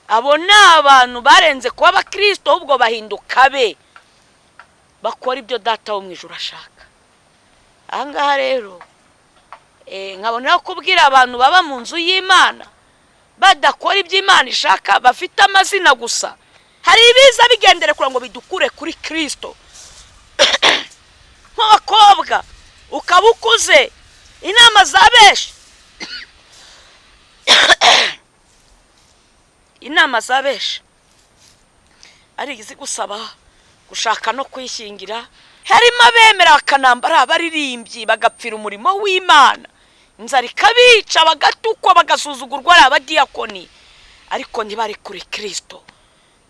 Abo ni abantu barenze kuba abakirisito, ahubwo bahinduka be bakora ibyo Data wo mu ijuru ashaka. Ahangaha rero nkabona kubwira abantu baba mu nzu y'Imana badakora ibyo Imana ishaka, bafite amazina gusa. Hari ibiza bigendere kugira ngo bidukure kuri Kirisito. Nk'abakobwa, ukaba ukuze, inama za benshi, inama za benshi ari izigusaba gushaka no kwishyingira. Harimo abemera bakanambara abaririmbyi, bagapfira umurimo w'Imana, inzara ikabica, bagatukwa, bagasuzugurwa, ari abadiyakoni, ariko ntibari kuri Kirisito.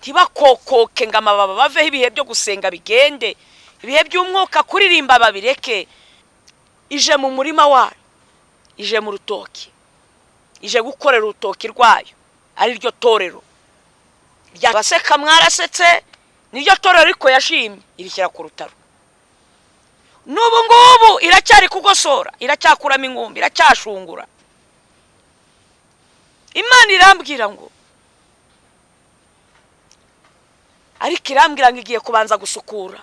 Ntibakokoke ngo amababa baveho, ibihe byo gusenga bigende, ibihe by'umwuka, kuririmba babireke. Ije mu murima wayo, ije mu rutoki, ije gukorera urutoki rwayo, ari ryo torero. Baseka mwarasetse, niryo torero, ariko yashimye irishyira ku rutaro. N'ubu ngubu iracyari kugosora, iracyakuramo inkumbi, iracyashungura. Imana irambwira ngo, ariko irambwira ngo igiye kubanza gusukura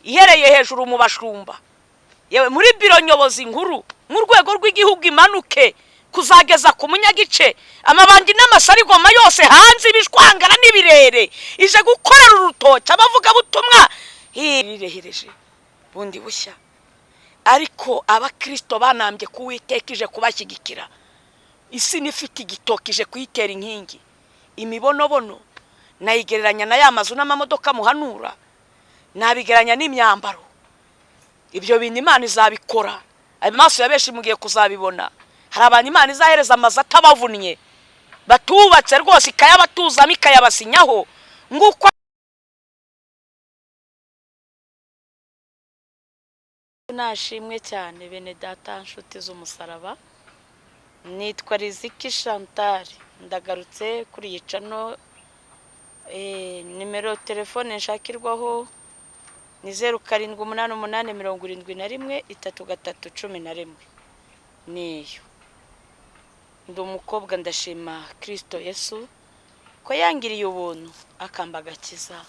ihereye hejuru mu bashumba, yewe muri biro nyobozi nkuru mu rwego rw'igihugu, imanuke kuzageza ku munyagice, amabandi n'amasarigoma yose hanze, ibishwangara n'ibirere. Ije gukorera urutoki abavugabutumwa rirehereje bundi bushya. Ariko abakirisito banambye kuwiteka, ije kubashyigikira. Isi n'ifite igitoki, ije kuyitera inkingi. Imibonobono nayigereranya na ya mazu n'amamodoka muhanura, nabigereranya n'imyambaro. Ibyo bintu Imana izabikora, amaso ya benshi mugiye kuzabibona. Hari abantu Imana izahereza amazu atabavunnye, batubatse rwose, ikayabatuzamo, ikayabasinyaho nguko. Nashimwe cyane, bene Data, nshuti z'umusaraba. Nitwa Riziki Chantal, ndagarutse kuri iyi channel. Nimero telefone nshakirwaho ni 0788713311, niyo. Ndi umukobwa, ndashima Kirisito Yesu ko yangiriye ubuntu akamba agakiza.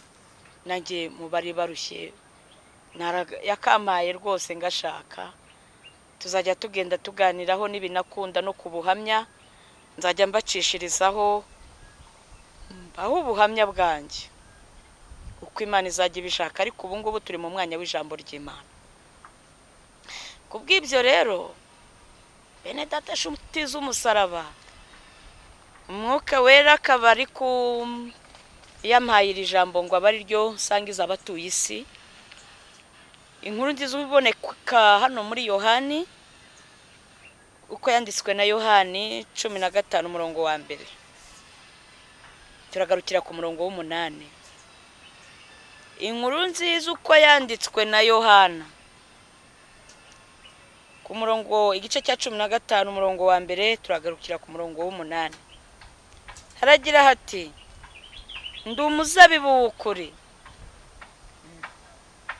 Nanjye mu bari barushye yakampaye rwose ngashaka. Tuzajya tugenda tuganiraho n'ibinakunda no ku buhamya, nzajya mbacishirizaho mbaho ubuhamya bwanjye uko Imana izajya ibishaka. Ariko ubu ngubu turi mu mwanya w'ijambo ry'Imana. Ku bw'ibyo rero, bene Data, nshuti z'umusaraba, Umwuka Wera akaba ari ku yampaye iri jambo ngo abe ari ryo nsangiza abatuye isi. Inkuru nziza iboneka hano muri Yohani, uko yanditswe na Yohani, 15, umurongo wa 1, turagarukira ku murongo w'8. Inkuru nziza uko yanditswe na Yohana, ku murongo, igice cya 15, umurongo wa 1, turagarukira ku murongo w'8. Haragira hati: "Ndi umuzabibu w'ukuri,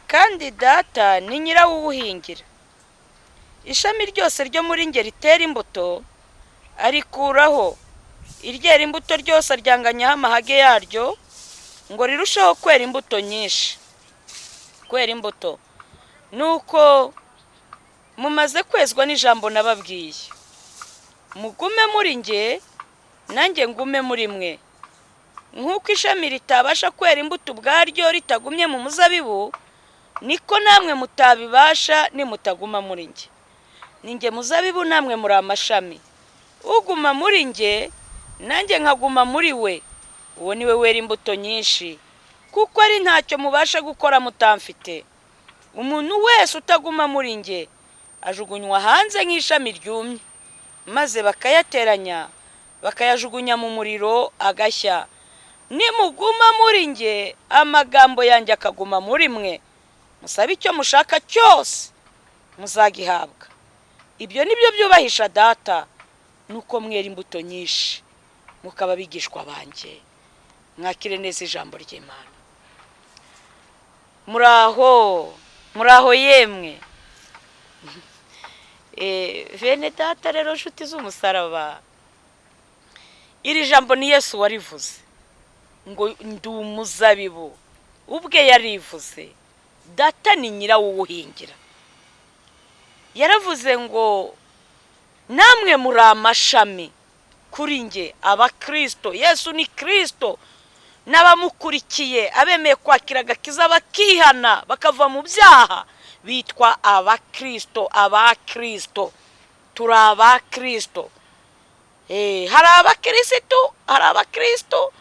kandi Data ni nyirawuwuhingira. Ishami ryose ryo muri nge ritera imbuto arikuraho, iryera imbuto ryose aryanganyaho amahage yaryo ngo rirusheho kwera imbuto nyinshi." Kwera imbuto. "Nuko mumaze kwezwa n'ijambo nababwiye. Mugume muri nge, nanjye ngume muri mwe. Nk'uko ishami ritabasha kwera imbuto ubwaryo ritagumye mu muzabibu, niko namwe mutabibasha nimutaguma muri nge. Ni nge muzabibu, namwe muri amashami. Uguma muri nge, nanjye nkaguma muri we, uwo ni we wera imbuto nyinshi, kuko ari ntacyo mubasha gukora mutamfite. Umuntu wese utaguma muri nge ajugunywa hanze nk'ishami ryumye, maze bakayateranya, bakayajugunya mu muriro, agashya. Nimuguma muri nge, amagambo yanjye akaguma muri mwe, musabe icyo mushaka cyose, muzagihabwa. Ibyo ni byo byubahisha Data, nuko mwera imbuto nyinshi, mukaba abigishwa banjye." Mwakire neza ijambo ry'Imana. Muraho, muraho yemwe, bene Data. Rero, nshuti z'umusaraba, iri jambo ni Yesu warivuze. Ngo ndi umuzabibu, ubwe yarivuze. Data ni nyirawuwuhingira. Yaravuze ngo namwe muri amashami kuri nge. Abakirisito, Yesu ni Kirisito n'abamukurikiye, abemeye kwakira agakiza bakihana bakava mu byaha, bitwa abakirisito. Abakirisito, turi abakirisito. Hari abakirisitu, hari abakirisito,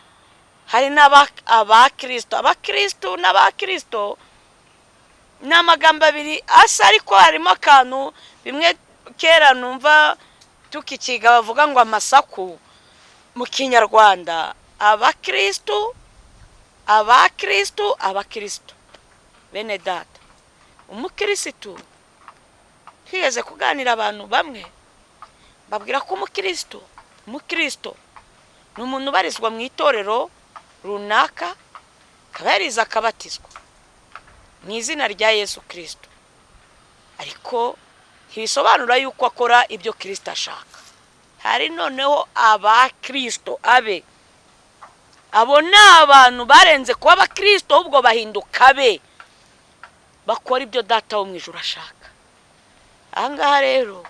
hari n'abakirisito. Abakirisitu n'abakirisito ni amagambo abiri asa, ariko harimo akantu bimwe kera numva tukikiga bavuga ngo amasaku mu Kinyarwanda. Abakirisitu, abakirisitu, abakirisitu. Bene data, umukirisitu, twigeze kuganira abantu bamwe babwira ko umukirisitu, umukristo ni umuntu ubarizwa mu itorero runaka, akaba yarize, akabatizwa mu izina rya Yesu Kirisito, ariko ntibisobanura yuko akora ibyo Kirisito ashaka. Hari noneho abakirisito abe. Abo ni abantu barenze kuba abakirisito, ahubwo bahinduka abe, bakora ibyo Data wo mu ijoro ashaka. Ahangaha rero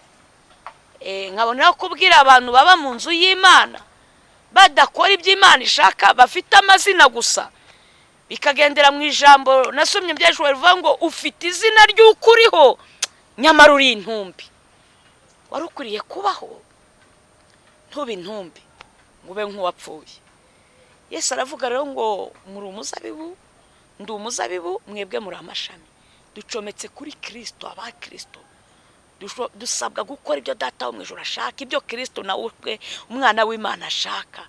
nkabona kubwira abantu baba mu nzu y'Imana badakora ibyo Imana ishaka, bafite amazina gusa, bikagendera mu ijambo nasomye byinshi rivuga ngo ufite izina ry'uko uriho, nyamara uri intumbi. Wari ukwiriye kubaho, ntube intumbi ngo ube nk'uwapfuye. Yesu aravuga rero ngo muri umuzabibu, ndi umuzabibu, mwebwe muri amashami. Ducometse kuri Kirisito. Abakirisito dusabwa gukora ibyo Data wo mu ijoro ashaka, ibyo Kirisito nawe ubwe umwana w'Imana ashaka.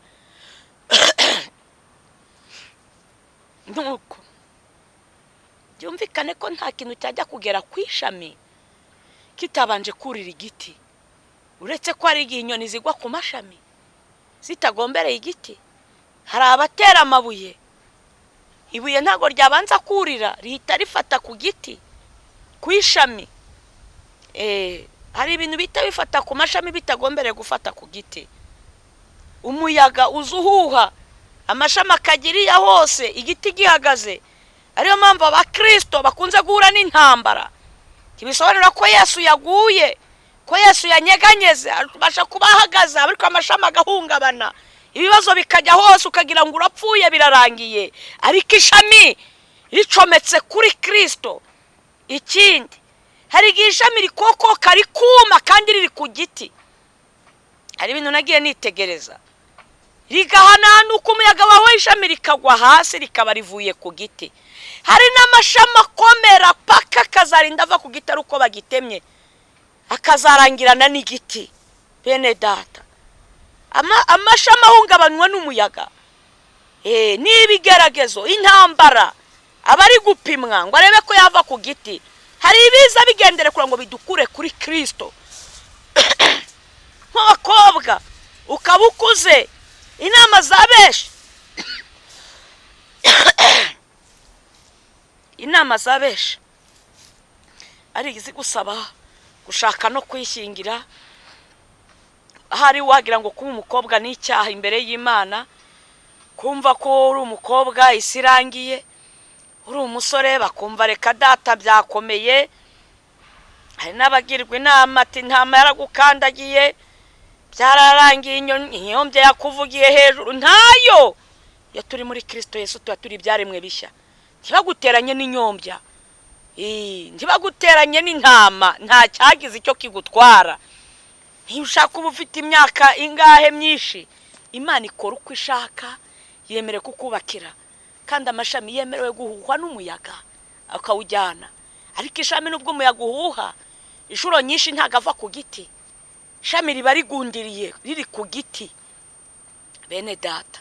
Nuko byumvikane ko nta kintu cyajya kugera ku ishami kitabanje kurira igiti, uretse ko hari igihe inyoni zigwa ku mashami zitagombereye igiti. Hari abatera amabuye, ibuye ntabwo ryabanza kurira, rihita rifata ku giti, ku ishami. Hari ibintu bihita bifata ku mashami bitagombereye gufata ku giti. Umuyaga uza uhuha, amashami akagira iya hose, igiti gihagaze. Ariyo mpamvu abakirisito bakunze guhura n'intambara. Ntibisobanura ko Yesu yaguye, ko Yesu yanyeganyeze. Abasha kuba ahagaze, ariko amashami agahungabana, ibibazo bikajya hose, ukagira ngo urapfuye, birarangiye, ariko ishami ricometse kuri Kirisito. Ikindi, hari igihe ishami rikokoka rikuma kandi riri ku giti. Hari ibintu nagiye nitegereza, rigahananuka, umuyaga wawe, ishami rikagwa hasi, rikaba rivuye ku giti. Hari n'amashami akomera paka akazarinda ava ku giti ari uko bagitemye, akazarangirana n'igiti. Bene data, amashami ahungabanywa n'umuyaga n'ibigeragezo, intambara, aba ari gupimwa ngo arebe ko yava ku giti. Hari ibiza bigendere kugira ngo bidukure kuri Kirisito. Nk'abakobwa, ukaba ukuze, inama za benshi, inama za benshi ari izigusaba gushaka no kwishyingira. Ahari wagira ngo kuba umukobwa ni icyaha imbere y'Imana, kumva ko uri umukobwa isi irangiye, uri umusore bakumva reka data byakomeye. Hari n'abagirwa inama ati intama yaragukandagiye, byararangiye, inyombya yakuvugiye hejuru. Ntayo! Iyo turi muri Kirisito Yesu tuba turi ibyaremwe bishya. Ntibaguteranye n'inyombya, ntibaguteranye n'intama, nta cyagize icyo kigutwara. Niba ushaka uba ufite imyaka ingahe myinshi, Imana ikora uko ishaka, yemerewe kukubakira. Kandi amashami yemerewe guhuhwa n'umuyaga akawujyana, ariko ishami nubwo umuyaga uhuha inshuro nyinshi ntabwo ava ku giti. Ishami riba rigundiriye, riri ku giti. Bene data,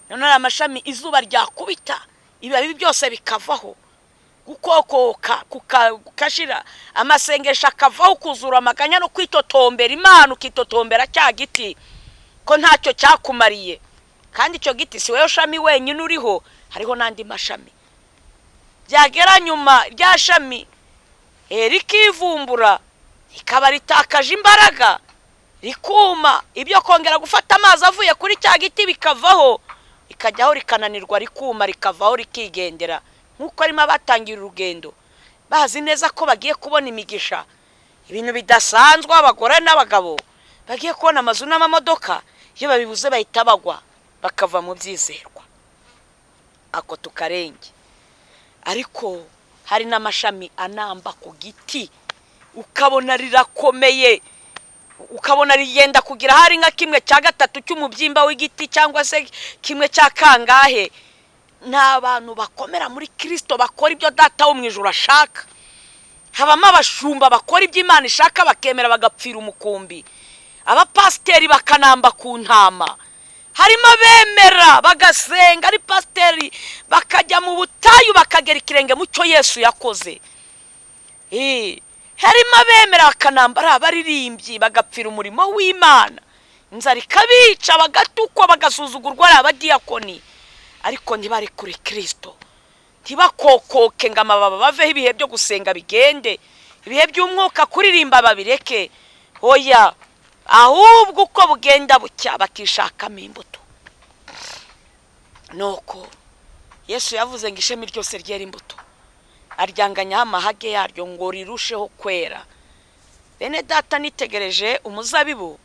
noneho amashami izuba ryakubita, ibibabi byose bikavaho, gukokoka kukashira, amasengesho akavaho, ukuzura amaganya no kwitotombera Imana, ukitotombera cya giti ko ntacyo cyakumariye. Kandi icyo giti si wowe shami wenyine uriho, hariho n'andi mashami. Byagera nyuma rya shami rikivumbura, rikaba ritakaje imbaraga, rikuma, ibyo kongera gufata amazi avuye kuri cya giti bikavaho, rikarinda rirangira n'igiti. rikajyaho rikananirwa, rikuma, rikavaho, rikigendera. Nk'uko harimo abatangira urugendo bazi neza ko bagiye kubona imigisha, ibintu bidasanzwe, abagore n'abagabo bagiye kubona amazu n'amamodoka, iyo babibuze bahita bagwa bakava mu byizerwa. Ako tukarenge. Ariko hari n'amashami anamba ku giti, ukabona rirakomeye, ukabona rigenda kugira hari nka 1/3 cy'umubyimba w'igiti, cyangwa se kimwe cya kangahe. Ni abantu bakomera muri Kirisito, bakora ibyo Data wo mu ijuru ashaka. Habamo abashumba bakora ibyo Imana ishaka, bakemera bagapfira umukumbi, abapasiteri bakanamba ku ntama. Harimo abemera bagasenga ari pasiteri, bakajya mu butayu, bakagera ikirenge mu cyo Yesu yakoze. Harimo abemera bakanamba ari abaririmbyi, bagapfira umurimo w'Imana, inzara ikabica, bagatukwa, bagasuzugurwa, ari abadiyakoni, ariko ntibari kuri Kirisito, ntibakokoke ngo amababa baveho, ibihe byo gusenga bigende, ibihe by'umwuka kuririmba babireke. Oya, ahubwo uko bugenda bucya bakishakamo imbuto. Nuko Yesu yavuze ngo ishami ryose ryera imbuto aryanganyaho amahage yaryo ngo rirusheho kwera. Bene Data, nitegereje umuzabibu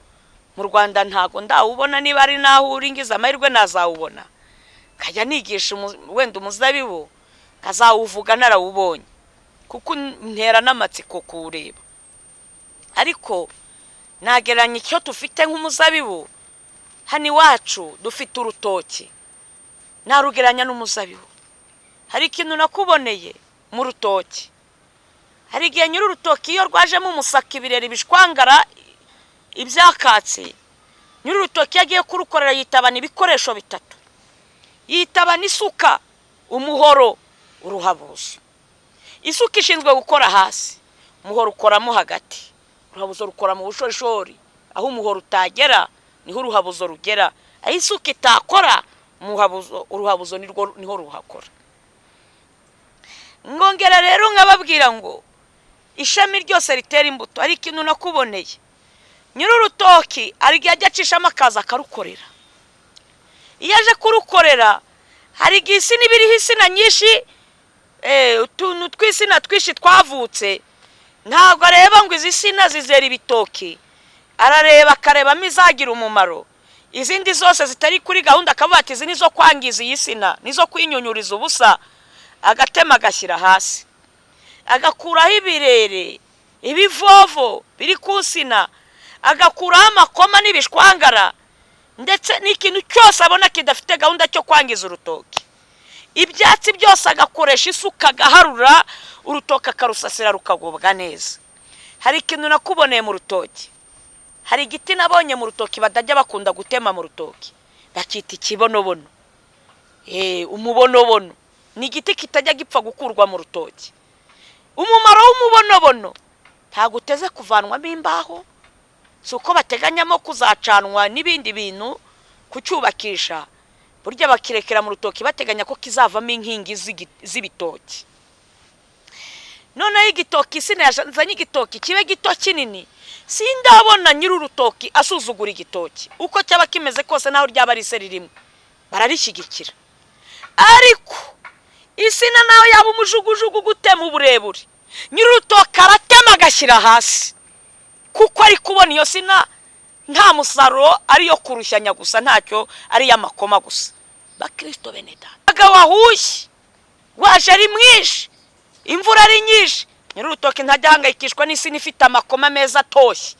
mu Rwanda, ntago ndawubona. Niba ari naho uri, ngize amahirwe nazawubona, nkajya nigisha wenda umuzabibu, nkazawuvuga narawubonye, kuko ntera n'amatsiko kuwureba. Ariko nagereranya icyo dufite nk'umuzabibu. Hano iwacu dufite urutoki, narugereranya n'umuzabibu. Hari ikintu nakuboneye mu rutoki. Hari igihe nyiri urutoki, iyo rwajemo umusaka, ibirere, ibishwangara, ibyakatsi, nyiri urutoki iyo agiye kurukorera yitabana ibikoresho bitatu: yitabana isuka, umuhoro, uruhabuzo. Isuka ishinzwe gukora hasi, umuhoro ukoramo hagati, uruhabuzo rukora mu bushorishori. Aho umuhoro utagera niho uruhabuzo rugera, aho isuka itakora, uruhabuzo niho ruhakora. Ngongera rero nkababwira ngo ishami ryose ritera imbuto, hari ikintu nakuboneye. Nyiri urutoki hari igihe ajya acishamo akaza akarukorera. Iyo aje kurukorera, hari igihe insina iba iriho insina nyinshi, utuntu tw'insina twinshi twavutse. Ntabwo areba ngo izi sina zizera ibitoki, arareba akarebamo izagira umumaro, izindi zose zitari kuri gahunda akavuga ati izi ni izo kwangiza iyi sina, nizo kwinyunyuriza ubusa. Agatema, agashyira hasi, agakuraho ibirere, ibivovo biri ku nsina, agakuraho amakoma n'ibishwangara, ndetse n'ikintu cyose abona kidafite gahunda cyo kwangiza urutoki. Ibyatsi byose agakoresha isuka, agaharura urutoki, akarusasira, rukagubwa neza. Hari ikintu nakuboneye mu rutoki. Hari igiti nabonye mu rutoki batajya bakunda gutema mu rutoki, bakita ikibonobono. Umubonobono ni igiti kitajya gipfa gukurwa mu rutoki. Umumaro w'umubonobono, ntabwo uteze kuvanwamo imbaho, si uko bateganyamo kuzacanwa n'ibindi bintu kucyubakisha. Burya bakirekera mu rutoki bateganya ko kizavamo inkingi z'ibitoki. Noneho igitoki, insina yazanye igitoki kibe gito kinini, sindabona nyiri urutoki asuzugura igitoki uko cyaba kimeze kose, naho ryaba ari iseri rimwe, bararishyigikira. Ariko insina nawe yaba umujugujugu gutema uburebure, nyiri urutoki aratema agashyira hasi, kuko ari kubona iyo sina nta musaruro, ariyo kurushyanya gusa, ntacyo, ari iy'amakoma gusa. Bakirisito bene Data, abagabo wahushye waje ari mwinshi, imvura ari nyinshi, nyir'urutoki ntajya ahangayikishwa n'insina ifite amakoma meza atoshye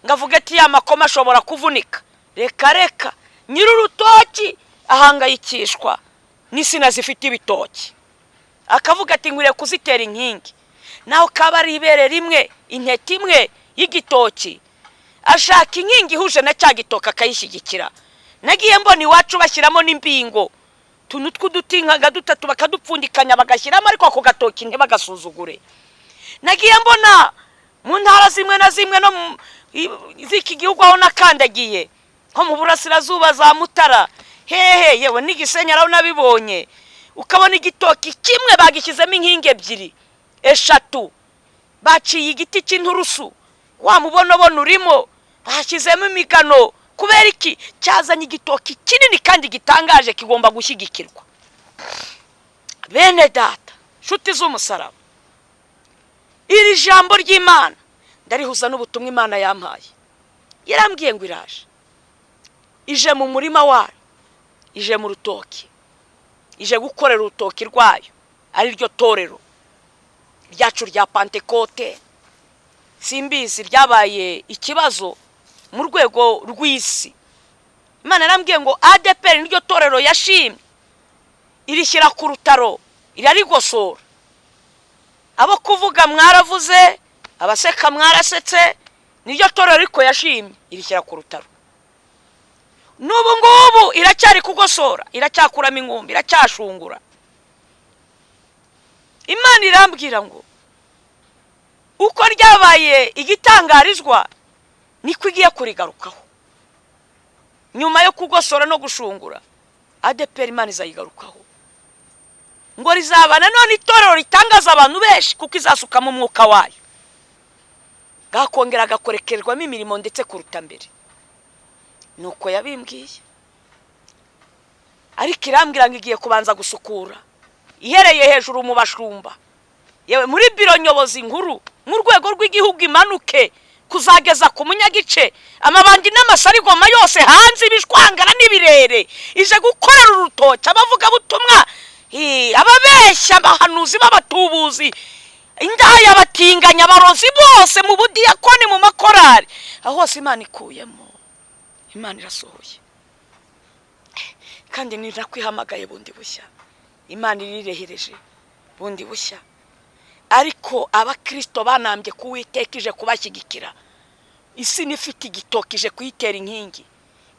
ngo avuge ati ya makoma ashobora kuvunika. Reka reka, nyir'urutoki ahangayikishwa n'insina zifite ibitoki, akavuga ati nkwiriye kuzitera inkingi, naho kaba ari ibere rimwe, intete imwe y'igitoki, ashaka inkingi ihuje na cya gitoki akayishyigikira. Nagiye mbona iwacu bashyiramo n'imbingo, utuntu tw'uduti nka dutatu, bakadupfundikanya bagashyiramo, ariko ako gatoki ntibagasuzugure. Nagiye mbona mu ntara zimwe na zimwe no z'iki gihugu aho nakandagiye, nko mu burasirazuba za Mutara hehe, yewe n'iGisenyi aho nabibonye, ukabona igitoki kimwe bagishyizemo inkingi ebyiri, eshatu, baciye igiti cy'inturusu, wa mubonobono urimo, bashyizemo imigano. Kubera iki? Cyazanye igitoki kinini kandi gitangaje, kigomba gushyigikirwa. Bene Data, nshuti z'umusaraba, iri jambo ry'Imana ndarihuza n'ubutumwa Imana yampaye. Yarambwiye ngo iraje, ije mu murima wayo, ije mu rutoki, ije gukorera urutoki rwayo, ari ryo torero ryacu rya Pantekote. Simbizi, ryabaye ikibazo mu rwego rw'isi. Imana yarambwiye ngo ADEPR niryo torero yashimye, irishyira ku rutaro, irarigosora. Abo kuvuga mwaravuze, abaseka mwarasetse, niryo torero ariko yashimye, irishyira ku rutaro. N'ubu ngubu iracyari kugosora, iracyakuramo inkumbi, iracyashungura. Imana irambwira ngo uko ryabaye igitangarizwa, niko igiye kurigarukaho nyuma yo kugosora no gushungura. ADEPR Imana izayigarukaho, ngo rizaba nanone itorero ritangaza abantu benshi, kuko izasukamo umwuka wayo, bwakongera agakorekerwamo imirimo ndetse kuruta mbere. Ni uko yabimbwiye. Ariko irambwira ngo igiye kubanza gusukura, ihereye hejuru mu bashumba, yewe muri biro nyobozi nkuru mu rwego rw'igihugu, imanuke kuzageza ku munyagice, amabandi n'amasarigoma yose hanze, ibishwangara n'ibirere. Ije gukorera urutoki abavugabutumwa, ababeshya, abahanuzi b'abatubuzi, indaya, batinganya, abarozi bose mu budiyakoni, mu makorari, aho hose Imana ikuyemo. Imana irasohoye kandi ntirakwihamagaye bundi bushya. Imana irirehereje bundi bushya. Ariko abakirisito banambye ku Witeka, ije kubashyigikira. Isi n'ifite igitoki, ije kuyitera inkingi.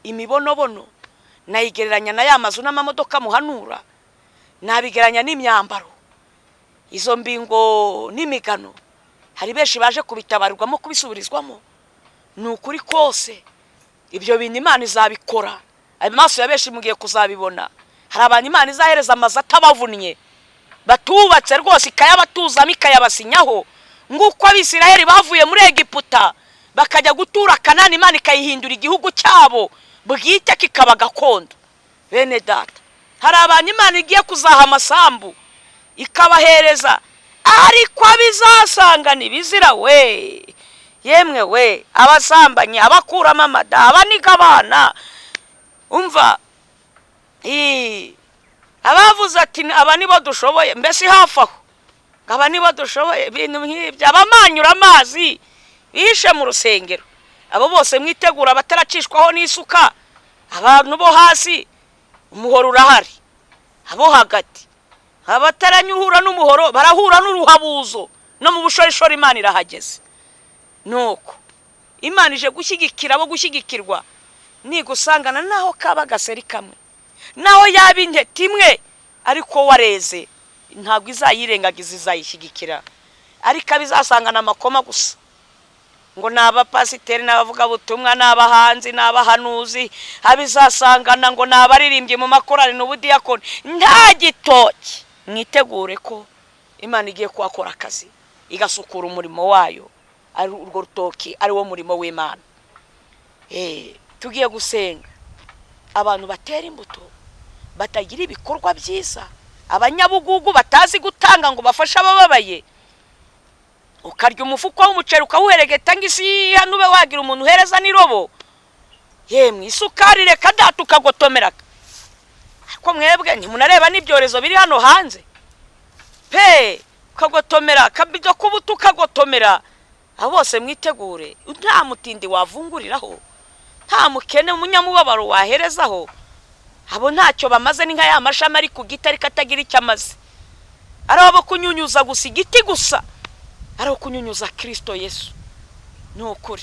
Imibonobono nayigereranya na ya mazu n'amamodoka muhanura, nabigereranya n'imyambaro, izo mbingo n'imigano. Hari benshi baje kubitabarirwamo, kubisubirizwamo. Ni ukuri kose, ibyo bintu Imana izabikora, amaso ya benshi mugiye kuzabibona. Hari abantu Imana izahereza amazu atabavunnye, batubatse rwose, ikayabatuzamo, ikayabasinyaho, nk'uko Abisiraheli bavuye muri Egiputa bakajya gutura Kanani, Imana ikayihindura igihugu cyabo bwite, kikaba gakondo. Bene Data, hari abantu Imana igiye kuzaha amasambu, ikabahereza, ariko abizasanga ntibizira we. Yemwe we, abasambanyi, abakuramo amada, abaniga abana, umva, abavuze ati aba nibo dushoboye, mbese hafi aho aba nibo dushoboye, ibintu nk'ibyo, abamanyura amazi bihishe mu rusengero, abo bose mwitegura abataracishwaho n'isuka. Abantu bo hasi umuhoro urahari, abo hagati abataranyuhura n'umuhoro barahura n'uruhabuzo, no mu bushorishori Imana irahageze. Nuko Imana ije gushyigikira abo gushyigikirwa. Nigusangana naho kaba agaseri kamwe, naho yaba intete imwe, ariko wareze, ntabwo izayirengagiza, izayishyigikira. Ariko abizasangana amakoma gusa, ngo ni abapasiteri n'abavugabutumwa, ni abahanzi n'abahanuzi, abizasangana ngo ni abaririmbyi mu makorali n'ubudiyakoni, nta gitoki, mwitegure ko Imana igiye kuhakora akazi, igasukura umurimo wayo, ari urwo rutoki, ari wo murimo w'Imana. Tugiye gusenga. Abantu batera imbuto batagira ibikorwa byiza, abanyabugugu batazi gutanga ngo bafashe abababaye, ukarya umufuka w'umuceri ukawuheregeta ngo isi hano ube wagira umuntu uhereza n'irobo, yemwe isukari reka data, ukagotomera. Ariko mwebwe ntimunareba n'ibyorezo biri hano hanze pe! Ukagotomera akabido k'ubuto, ukagotomera. Abo bose mwitegure, nta mutindi wavunguriraho, nta mukene umunyamubabaro waherezaho. Abo ntacyo bamaze, ni nka ya mashami ari ku giti ariko atagira icyo amaze, ari abo kunyunyuza gusa igiti gusa, ari abo kunyunyuza Kirisito Yesu. Ni ukuri,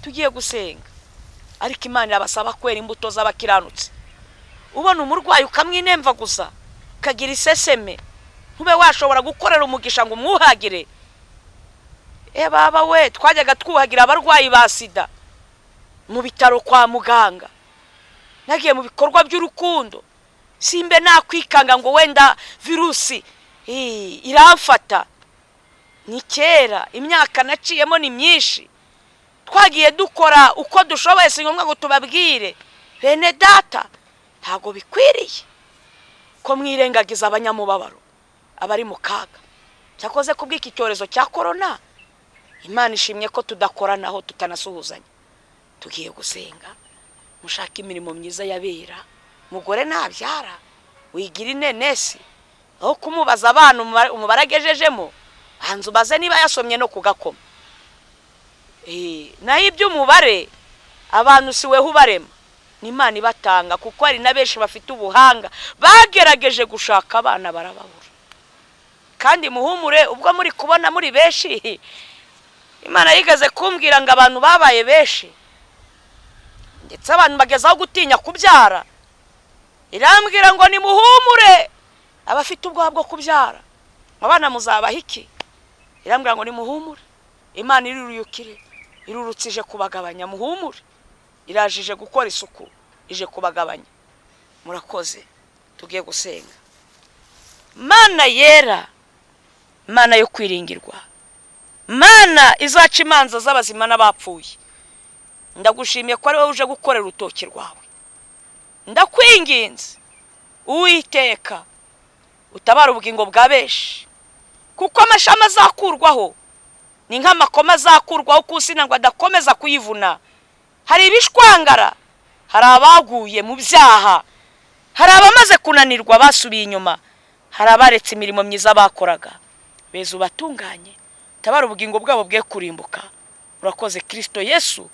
tugiye gusenga, ariko Imana irabasaba kwera imbuto z'abakiranutsi. Ubona umurwayi ukamwinemvaguza, ukagira iseseme, ntube washobora gukorera umugisha ngo umwuhagire. E baba we, twajyaga twuhagira abarwayi ba sida mu bitaro kwa muganga. Nagiye mu bikorwa by'urukundo, simbe nakwikanga ngo wenda virusi iramfata. Ni kera, imyaka naciyemo ni myinshi. Twagiye dukora uko dushoboye, si ngombwa ngo tubabwire. Bene Data, ntabwo bikwiriye ko mwirengagiza abanyamubabaro, abari mu kaga. Cyakoze kubw'iki cyorezo cya korona, Imana ishimye ko tudakoranaho, tutanasuhuzanya. Tugiye gusenga. Mushake imirimo myiza yabera. Mugore nabyara, wigira inenesi. Aho kumubaza abana umubare agejejemo, banza ubaze niba yasomye no kugakoma. Naho iby'umubare, abantu si weho ubarema, ni Imana ibatanga, kuko hari na benshi bafite ubuhanga bagerageje gushaka abana barababura. Kandi muhumure, ubwo muri kubona muri benshi, Imana yigeze kumbwira ngo abantu babaye benshi, ndetse abantu bagezaho gutinya kubyara. Irambwira ngo nimuhumure, abafite ubwoba bwo kubyara, abana muzabaha iki? Irambwira ngo nimuhumure, Imana iruruyukire, irurutse ije kubagabanya. Muhumure, irajije gukora isuku, ije kubagabanya. Murakoze. Tugiye gusenga. Mana yera, Mana yo kwiringirwa, Mana izaca imanza z'abazima n'abapfuye, ndagushimiye ko ari wowe uje gukorera urutoki rwawe. Ndakwinginze, Uwiteka, utabara ubugingo bwa benshi, kuko amashami azakurwaho ni nk'amakoma azakurwaho ku nsina ngo adakomeza kuyivuna. Hari ibishwangara, hari abaguye mu byaha, hari abamaze kunanirwa basubiye inyuma, hari abaretse imirimo myiza bakoraga. Beza, ubatunganye, utabara ubugingo bwabo bwe kurimbuka. Urakoze, Kirisito Yesu.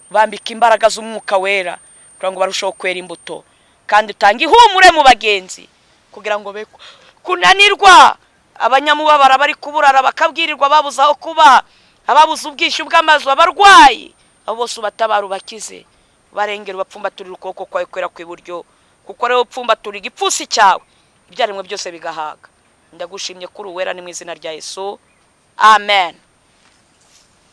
Bambika imbaraga z'Umwuka Wera kugira ngo barusheho kwera imbuto, kandi utange ihumure mu bagenzi kugira ngo be kunanirwa. Abanyamubabara bari kuburara bakabwirirwa, babuze aho kuba, ababuze ubwishyu bw'amazu, abarwayi, abo bose ubatabara, ubakize, barengera, ubapfumbaturira ukuboko kwawe kwera kw'iburyo, kuko ariwe upfumbatura igipfunsi cyawe ibyaremwe byose bigahaga. Ndagushimye kuri uwera, ni mu izina rya Yesu, amen.